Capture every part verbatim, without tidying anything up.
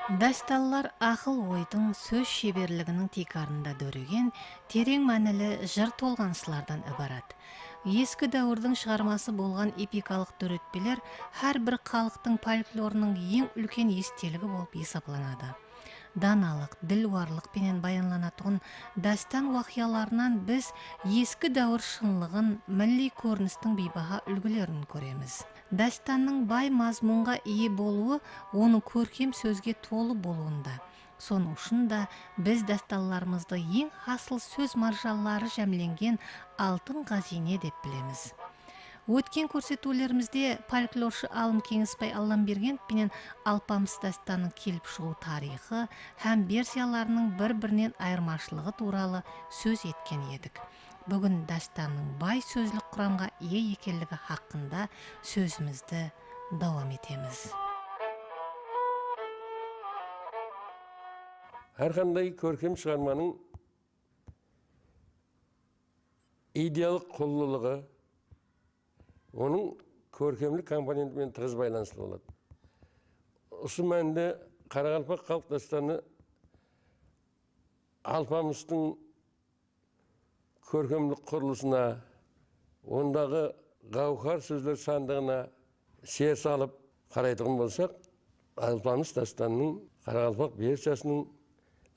Dástanlar aqıl-oydıń, sóz sheberliginiń tiykarında dóregen tereń mánili jır tolǵanıslardan ibarat. Eski dáwirdiń shıǵarması bolǵan epikalıq dóretpeler hár bir xalıqtıń folklorınıń eń úlken esteligi bolıp esaplanadı. Danalıq, dilwarlıq penen bayanlanatuǵın dástan waqıyalarınan biz eski dáwir shınlıǵın, milliy kórinistiń biybaha úlgilerin kóremiz. Dástannıń bay mazmunǵa iye bolıwı onı kórkem sózge tolı bolıwında. Sonıń ushın da biz dástanlarımızdı eń hasıl sóz marjanları jámlengen altın ǵáziyne dep bilemiz. Ótken kórsetiwlerimizde folklorshı alım Keńesbay Allambergenov penen Alpamıs dástanınıń kelip shıǵıw tariyxı hám versiyalarınıń bir-birinen ayırmashılıǵı tuwralı sóz etken edik. Búgin dástannıń bay sózlik quramǵa iye ekenligi haqqında sózimizdi dawam etemiz. Hár qanday kórkem shıǵarmanıń ideyalıq qullılıǵı onıń kórkemlik komponenti menen tıǵız baylanıslı boladı. Usı mánide qaraqalpaq xalıq dástanı Alpamıstıń kórkemlik qurılısına, ondaǵı gáwhar sózler sandıǵına ser salıp qaraytuǵın bolsaq, Alpamıs dástanınıń qaraqalpaq versiyasınıń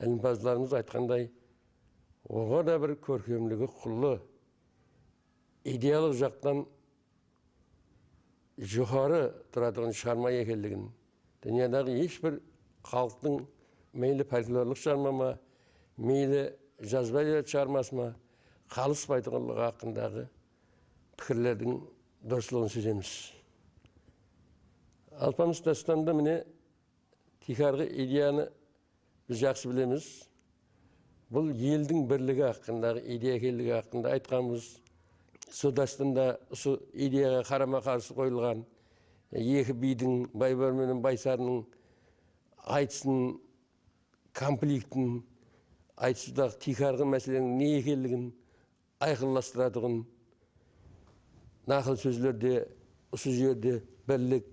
ilimpazlarımız aytqanday, oǵada bir kórkemligi qullı, ideyalıq jaqtan joqarı turatuǵın shıǵarma ekenligin, dúnyadaǵı hesh bir xalıqtıń meyli folklorlıq shıǵarma ma, meyli jazba ádebiyat shıǵarması ma, qalıspaytuǵınlıǵı haqqındaǵı pikirlerdiń durıslıǵın sezemiz. Alpamıs dástanında mine tiykarǵı ideyanı biz jaqsı bilemiz. Bul eldiń birligi haqqındaǵı ideya ekenligi haqqında aytqanbız. Usı dástanda usı ideyaǵa qarama-qarsı qoyılǵan eki biydiń, Baybór menen Baysarınıń aytısın, konfliktin, aytısıwdaǵı tiykarǵı máseleniń ne ekenligin ayqınlastıratuǵın naqıl sózlerde, usı jerde birlik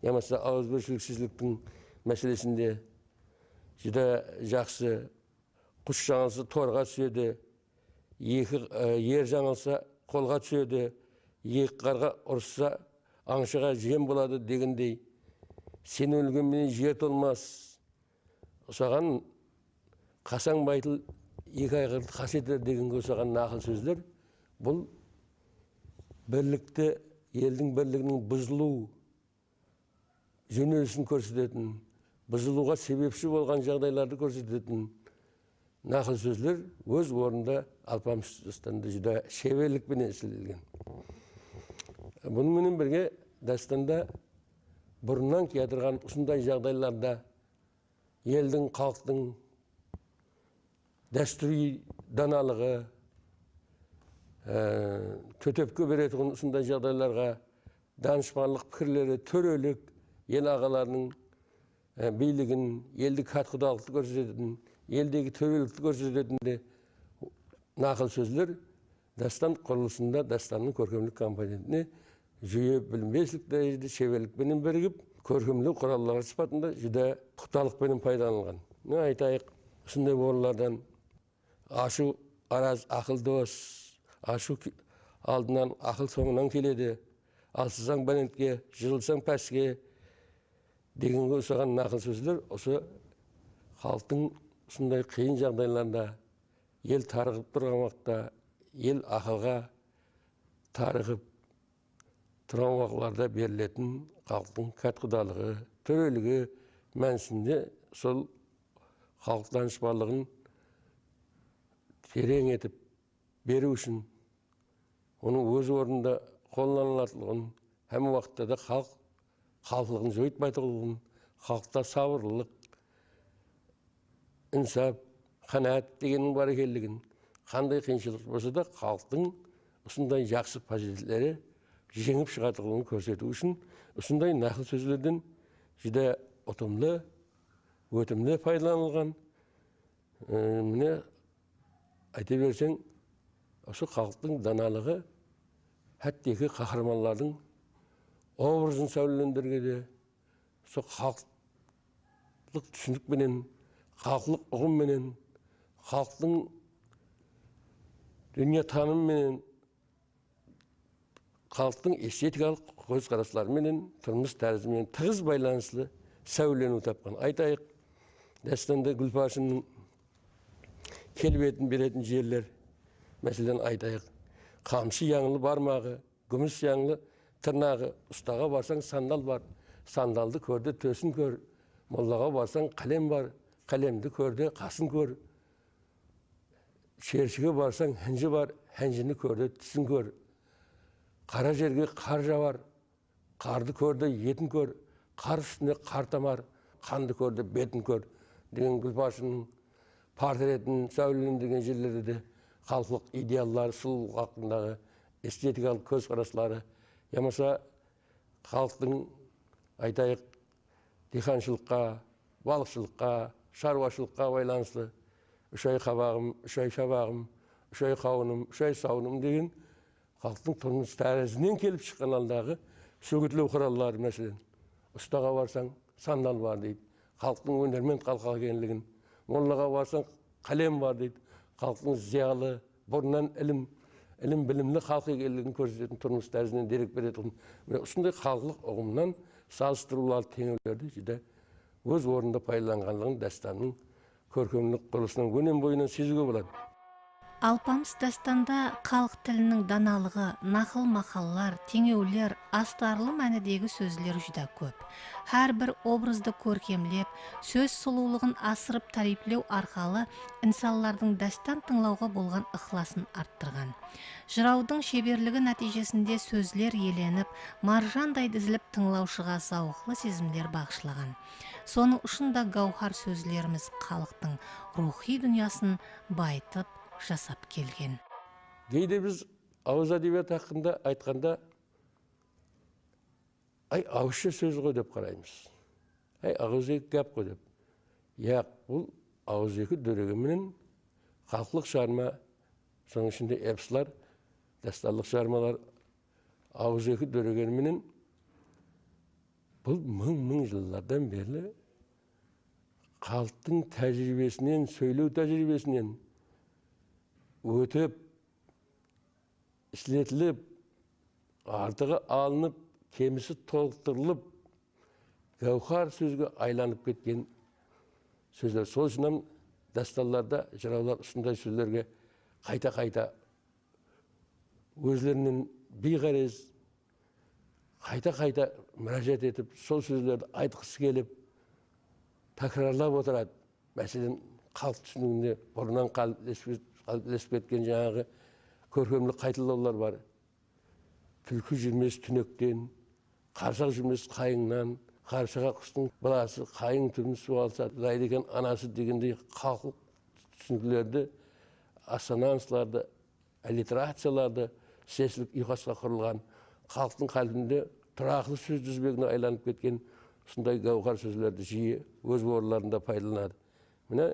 yamasa awızbirshiliksizliktiń máselesinde júdá jaqsı. Qush jańılsa torǵa túsedi, eki, e, er jańılsa qolǵa túsedi, eki qarǵa urıssa ańshıǵa jem boladı degendey, sen ólgen menen jer tolmas. Usaǵan qasań baytıl eki ayǵırdı qas eter degenge usaǵan naqıl sózler, bul birlikti, eldiń birliginiń buzılıw jónelisin kórsetetin, buzılıwǵa sebepshi bolǵan jaǵdaylardı kórsetetin naqıl sózler óz ornında Alpamıs dástanında júdá sheberlik penen islenilgen. Bunıń menen birge dástanda burınnan kiyatırǵan usınday jaǵdaylarda eldiń, xalıqtıń dástúriy danalıǵı, e, tótepke beretuǵın usınday jaǵdaylarǵa danıshpanlıq pikirleri, tórelik, el aǵalarınıń, e, biyligin, eldegi kátqudalıqtı kórsetetin, eldegi tórelikti kórsetetin de naqıl sózler dástan qurılısında dástannıń kórkemlik komponentine júdá bilinbeslik dárejede sheberlik penen birigip, kórkemlew quralları sıpatında júdá puxtalıq penen paydalanılǵan. Mine aytayıq, usınday orınlardan ashıw araz, aqıl dos, ashıw ki-, aldınan, aqıl sońınan keledi. Alsasań bálentke, jırılsań páske degenge usaǵan naqıl sózler usı xalıqtıń usınday qıyın jaǵdaylarda el tarıǵıp turǵan waqıtta, el aqılǵa tarıǵıp turǵan waqıtlarda beriletin xalıqtıń kátqudalıǵı, tóreligi mánisinde sol xalıq danıshpanlıǵın tereń etip beriw ushın, onıń óz ornında qollanılatınlıǵın, hámme waqıtta da xalıq xalıqlıǵın joytpaytuǵınlıǵın, xalıqta sabırlılıq, insap, qánaát degenniń bar ekenligin, qanday qıyınshılıq bolsa da, xalıqtıń usınday jaqsı pazıyletleri jeńip shıǵatuǵınlıǵın kórsetiw ushın usınday naqıl sózlerden júdá utımlı, ótimli paydalanılǵan. E, mine, ayta berseń, usı xalıqtıń danalıǵı, hátteki qahramanlardıń obrazın sáwlelendirgende, usı xalıq xalıqlıq túsinik penen, xalıqlıq uǵım menen, xalıqtıń dúnya tanımı menen, xalıqtıń estetikalıq kózqarasları menen, turmıs tárizi menen tıǵız baylanıslı sáwleniw tapqan. Aytayıq, dástanda gúlpashınıń kelbetin beretin jerler, máselen, aytayıq, qamshı yańlı barmaǵı, gúmis yańlı tırnaǵı, ustaǵa barsań, sandal bar, sandaldı kórdi, tósin kór, mollaǵa barsań, qálem bar, qálemdi kórdi, qasın kór. Shershige barsań, hínji bar, hínjini kórdi, tisin kór. Qara jerge qar jabar, qardı kórdi, etin kór. Qar ústine qar tamar, qandı kórdi, betin kór, degen gúlpashınıń portretin sáwlelendirgen jerlerde de xalıqlıq ideallar, sulıwlıq haqqındaǵı estetikalıq kózqarasları, yamasa xalıqtıń, aytayıq, diyqanshılıqqa, balıqshılıqqa, sharwashılıqqa baylanıslı "Úsh ay qabaǵım, úsh ay shabaǵım, úsh ay qawınım, úsh ay sawınım" degen xalıqtıń turmıs tárizinen kelip shıqqan haldaǵı shógitlew quralları, máselen, ustaǵa barsań, sandal bar deydi, xalıqtıń ónerment xalqı ekenligin, mollaǵa barsań, qálem bar deydi, xalıqtıń ziyalı, burınnan ilim, ilim-bilimli xalıq ekenligin kórsetetin turmıs tárizinen derek beretuǵın, mine, usınday xalıqlıq uǵımnan salıstırıwlı teńewlerdi júdá óz ornında paydalanǵanlıǵın dástannıń kórkemlik qurılısınan ónen boyınan seziwge boladı. Alpamıs dástanda xalıq tiliniń danalıǵı, naqıl-maqallar, teńewler, astarlı mánidegi sózler júdá kóp. Hár bir obrazdı kórkemlep, sóz sulıwlıǵın asırıp táriyplew arqalı insanlardıń dástan tıńlawǵa bolǵan ıqlasın arttırǵan. Jırawdıń sheberligi nátiyjesinde sózler elenip, marjanday dizilip, tıńlawshıǵa zawıqlı sezimler baǵıshlaǵan. Sonıń ushın da gáwhar sózlerimiz xalıqtıń ruwxıy dúnyasın bayıtıp, jasap kelgen. Geyde biz awız ádebiyatı haqqında aytqanda, "Ay, awızsha sóz ǵoy", dep qaraymız. "Ay, awızeki gáp ǵoy", dep. Yaq, bul awızeki dóregen menen xalıqlıq shıǵarma, sonıń ishinde eposlar, dástanlıq shıǵarmalar awızeki dóregen menen bul mıń-mıń jıllardan berli xalıqtıń tájiriybesinen, sóylew tájiriybesinen ótip, isletilip, artıǵı alınıp, kemisi tolıqtırılıp, gáwhar sózge aylanıp ketken sózler. Sol ushın hám dástanlarda jırawlar usınday sózlerge qayta-qayta ózlerinen biyqárez, qayta-qayta múrájat etip, sol sózlerdi aytqısı kelip, tákirarlap otıradı. Máselen, xalıq túsiniginde burınnan qáliplesip, qáliplesip ketken jańaǵı kórkemlik qaytılawlar bar. "Túlki júrmes túnekten, qarsaq júrmes qayıńnan, qarshaǵa qustıń balası qayıń túbin suw alsa, ılaydı eken anası" degendey xalıqlıq túsiniklerdi, assonanslardı, alliteraciyalardı, seslik uyqasqa qurılǵan, xalıqtıń qálbinde turaqlı sóz dizbegine aylanıp ketken usınday gáwhar sózlerdi jiyi óz orınlarında paydalanadı. Mine,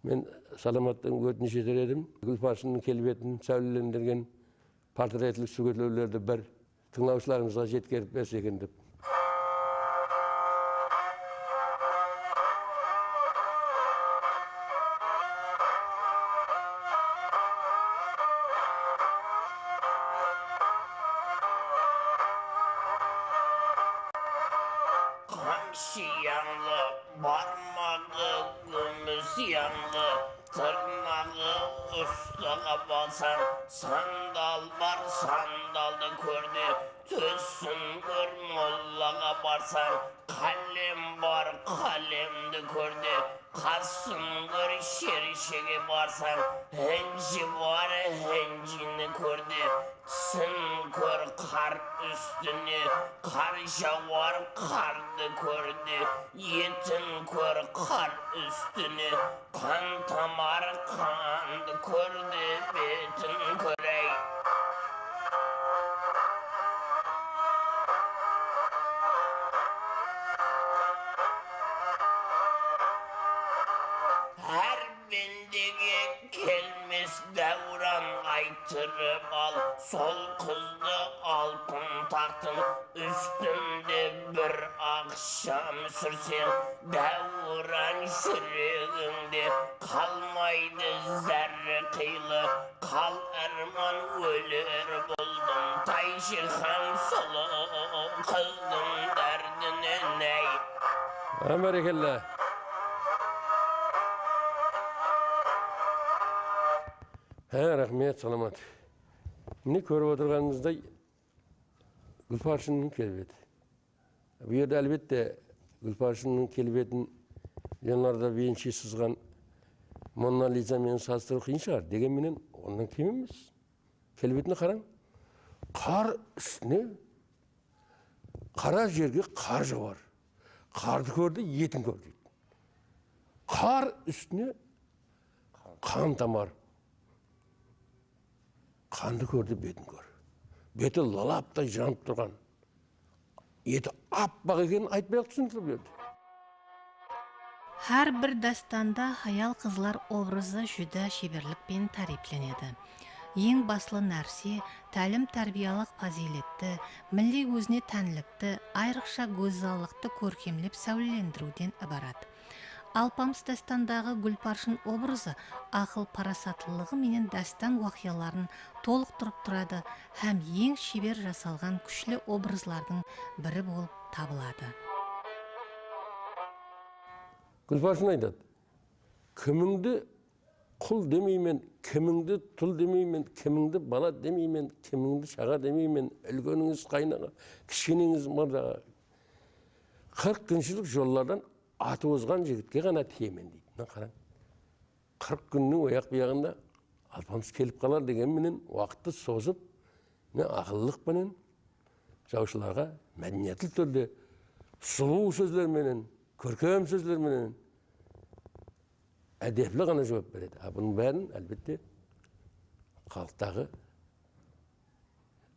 men Salamattan ótinish eter edim, gúlpashınıń kelbetin sáwlelendirgen portretlik súwretlewlerdi bir tıńlawshılarımızǵa jetkerip berse eken dep. Qamshı yańlı, barmaǵı gúmis yańlı, tırnaǵı ustaǵa barsań, sandal bar, sandaldı kór de, tósin kór, mollaǵa barsań, qálem bar, qálemdi kór de, qasın kór, shershege barsań, hínji bar, hínjini kór de, tisin kór, qar ústine, qar jawar, qardı kór de, etin kór, qar ústine, qan tamar, qandı kór de, betin kór, áy. Hár bendege kelmes Dáwran, ayttırıp al sol qızdı, altın taxtın ústinde bir aqsham súrseń, Dáwran, júregińde qalmaydı zárre qıylı. Qal árman, óler boldım tayshı hám sulıw qızdıń dárdinen, áy. Á, bárekella. Há, raxmet, salamat. Mine, kórip otırǵanıńızday, Gúlparshınnıń kelbeti. Bul jerde, álbette, Gúlparshınnıń kelbetin Leonardo Vinci sızǵan Mona Liza menen salıstırıw qıyın shıǵar. Degen menen, onnan kem emes. Kelbetine qarań. Qar ústine, qara jerge qar jawar. Qardı kórdi, etin kór, deydi. Qar ústine qan tamar. Qandı kórdi, betin kór. Beti lalaptay janıp turǵan. Eti appaq ekenin aytpay-aq túsinikli bul jerde. Hár bir dástanda hayal-qızlar obrazı júdá sheberlik penen táriyplenedi. Eń baslı nárse, tálim-tárbiyalıq pazıyletti, milliy ózine tánlikti, ayrıqsha gózzallıqtı kórkemlep sáwlelendiriwden ibarat. Alpamıs dástandaǵı Gúlparshın obrazı aqıl-parasatlılıǵı menen dástan waqıyaların tolıqtırıp turadı hám eń sheber jasalǵan kúshli obrazlardıń biri bolıp tabıladı. Gúlparshın aytadı, kimińdi qul demeymen, kimińdi tul demeymen, kimińdi bala demeymen, kimińdi shaǵa demeymen, úlkenińiz qaynaǵa, kishkeneńiz mırdaǵa. Qırq kúnshillik jollardan atı ozǵan jigitke ǵana tiyemen, deydi. Mına qarań. Qırq kúnniń oyaq-buyaǵında Alpamıs kelip qalar degen menen waqıttı sozıp, mine, aqıllılıq penen jawshılarǵa mádeniyatlı túrde sulıw sózler menen, kórkem sózler menen ádepli ǵana juwap beredi. A, bunıń bárin, álbette, xalıqtaǵı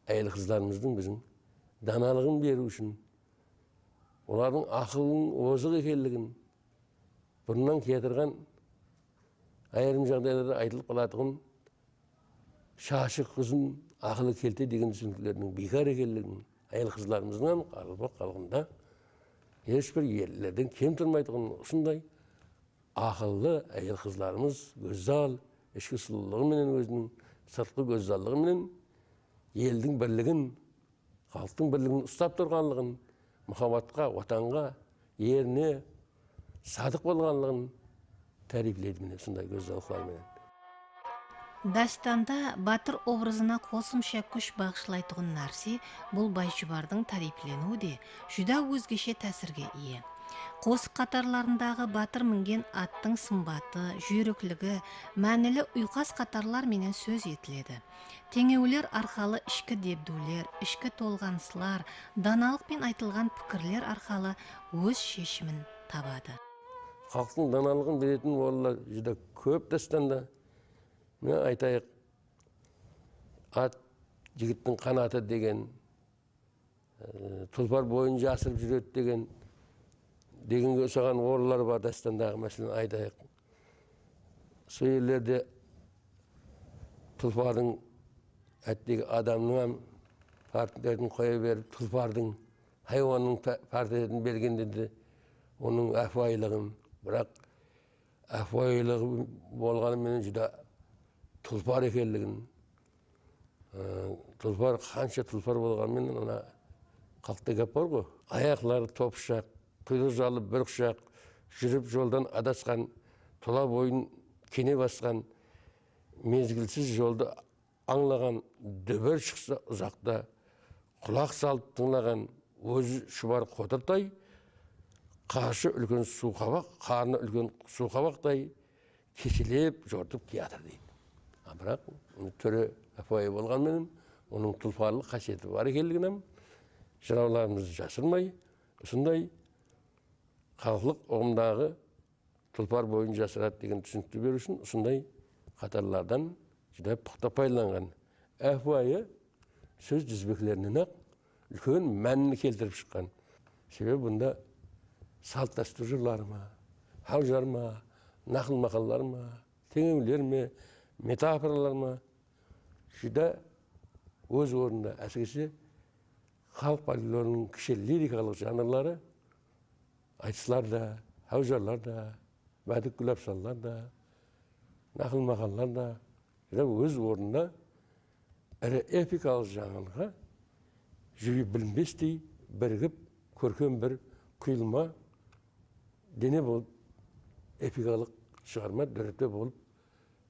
áyel-qızlarımızdıń biziń danalıǵın beriw ushın, olardıń aqılınıń ozıq ekenligin, burınnan kiyatırǵan, ayırım jaǵdaylarda aytılıp qalatuǵın, shashı uzın, aqılı kelte degen túsiniklerdiń biykar ekenligin, áyel-qızlarımızdıń hám qaraqalpaq xalqında hesh bir ellerden kem turmaytuǵın usınday aqıllı áyel-qızlarımız gózzal, ishki sulıwlıǵı menen, óziniń sırtqı gózzallıǵı menen eldiń birligin, xalıqtıń birligin uslap turǵanlıǵın, muhabbatqa, Watanǵa, erine sadıq bolǵanlıǵın táriypleydi, mine, usınday gózzallıqlar menen. Dástanda batır obrazına qosımsha kúsh baǵıshlaytuǵın nárse, bul bayshubardıń táriypleniwi de júdá ózgeshe tásirge iye. Qosıq qatarlarındaǵı batır mingen attıń sımbatı, júyrekligi, mánili uyqas qatarlar menen sóz etiledi. Teńewler arqalı ishki debdiwler, ishki tolǵanıslar, danalıq penen aytılǵan pikirler arqalı óz sheshimin tabadı. Xalıqtıń danalıǵın beretin orınlar júdá kóp dástanda. Mine, aytayıq, at jigittiń qanatı degen, e, tulpar boyın jasırıp júredi degen, degenge usaǵan orınlar bar dástandaǵı, máselen, aytayıq. Sol jerlerde tulpardıń, hátteki adamnıń hám portretin qoya berip, tulpardıń, haywannıń ta-, portretin bergende de onıń ápiwayılıǵın, biraq ápiwayılıǵı bolǵanı menen júdá tulpar ekenligin, ı, tulpar, qansha tulpar bolǵanı menen, ana, xalıqta gáp bar ǵo, ayaqları topıshaq, quyrıǵı jalı bir qushaq, júrip joldan adasqan, tula boyın kene basqan, mezgilsiz joldı ańlaǵan, dúbir shıqsa uzaqta, qulaq salıp tıńlaǵan, ózi shubar qotırtay, qashı úlken suwqabaq, qarnı úlken suwqabaqtay keselep jortıp kiyatır, deydi. A, biraq túri ápiwayı bolǵanı menen, onıń tulparlıq qásiyeti bar ekenligin hám jırawlarımız jasırmay, usınday xalıqlıq uǵımdaǵı tulpar boyın jasıradı degen túsinikti beriw ushın usınday qatarlardan júdá puqta paydalanǵan. Ápiwayı sóz dizbeklerinen-aq úlken mánini keltirip shıqqan. Sebebi bunda salt-dástúr jırları ma, hawjar ma, naqıl-maqallar ma, teńewler me, Metaforalar ma, júdá óz ornında, ásirese, xalıq folklorınıń kishi lirikalıq janrları, aytıslar da, háwjarlar da, bádik gúlabsanlar da, naqıl-maqallar da, júdá óz ornında iri epikalıq janrǵa júri bilinbestey birigip, kórkem bir quyılma dene bolıp, epikalıq shıǵarma, dóretpe bolıp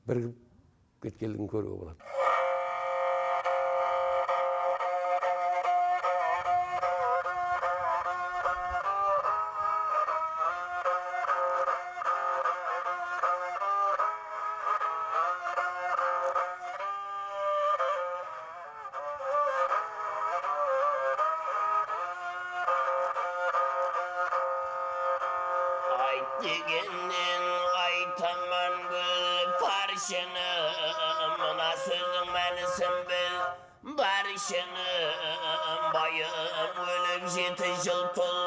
birigip ketkenligin kóriwge boladı. Ayt degennen aytaman, gúl parshınım, mına sózdiń mánisin bil. Bar shınım, bayım, ólip jeti jıl tul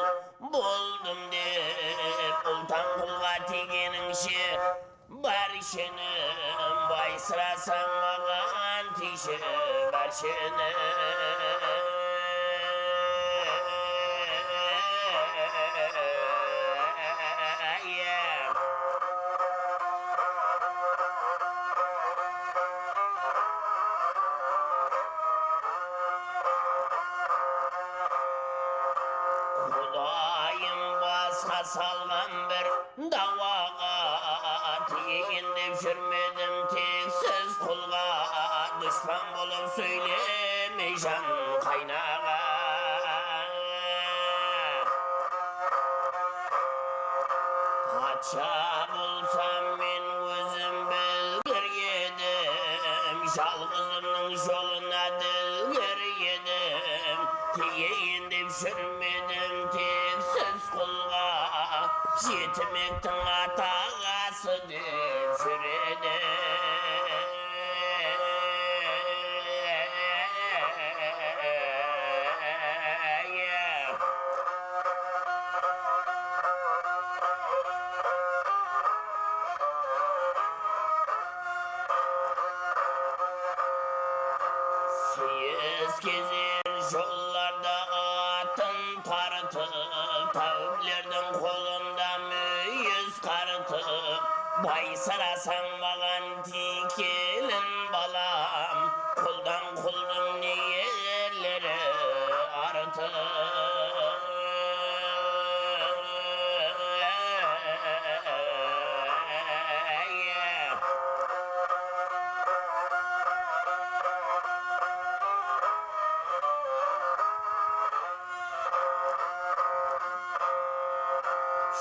boldım dep, ultan qulǵa tiygenińshe. Bar shınım, baysırasań maǵan tiyshi, bar shınım. Qudayım basqa salǵan bir dawaǵa, tiyeyin dep júrmedim tek siz qulǵa. Dushpan bolıp sóylemey jan qaynaǵan. Patsha bolsam men ózim bilgir edim, jalǵızımnıń jolına dilgir edim. Tiyeyin dep júrmedim tek siz qulǵa, jetimektiń ataǵası dep júr edim. Seyis gezer jollarda atın tartıp, táwiplerdiń qolında múyiz qartıp, baysırasań maǵan tiy, kelin balam, quldan quldıń niyetleri artıq.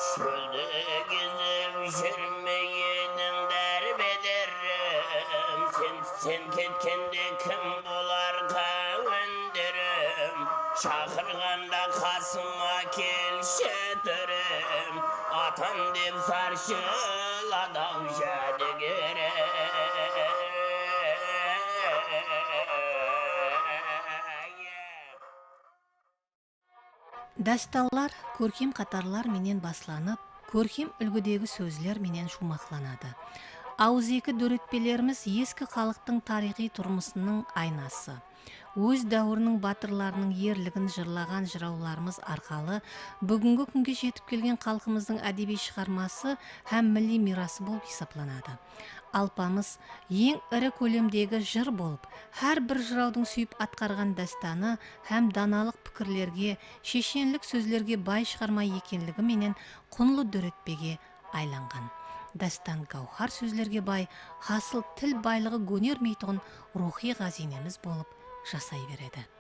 Shólde gezip júrme ediń dárbe-dárrem, sen, sen ketkende kim bolar qáwenderim? Shaqırǵanda qasıma kelshi, tórem, atan dep sarshıladı-aw jádigerem. Dástanlar kórkem qatarlar menen baslanıp, kórkem úlgidegi sózler menen juwmaqlanadı. Awızeki dóretpelerimiz eski xalıqtıń tariyxıy turmısınıń aynası. Óz dáwiriniń batırlarınıń erligin jırlaǵan jırawlarımız arqalı búgingi kúnge jetip kelgen xalqımızdıń ádebiy shıǵarması hám milliy miyrası bolıp esaplanadı. Alpamıs eń iri kólemdegi jır bolıp, hár bir jırawdıń súyip atqarǵan dástanı hám danalıq pikirlerge, sheshenlik sózlerge bay shıǵarma ekenligi menen qunlı dóretpege aylanǵan. Dástan gáwhar sózlerge bay, hasıl til baylıǵı gónermeytuǵın ruwxıy ǵáziynemiz bolıp jasay beredi.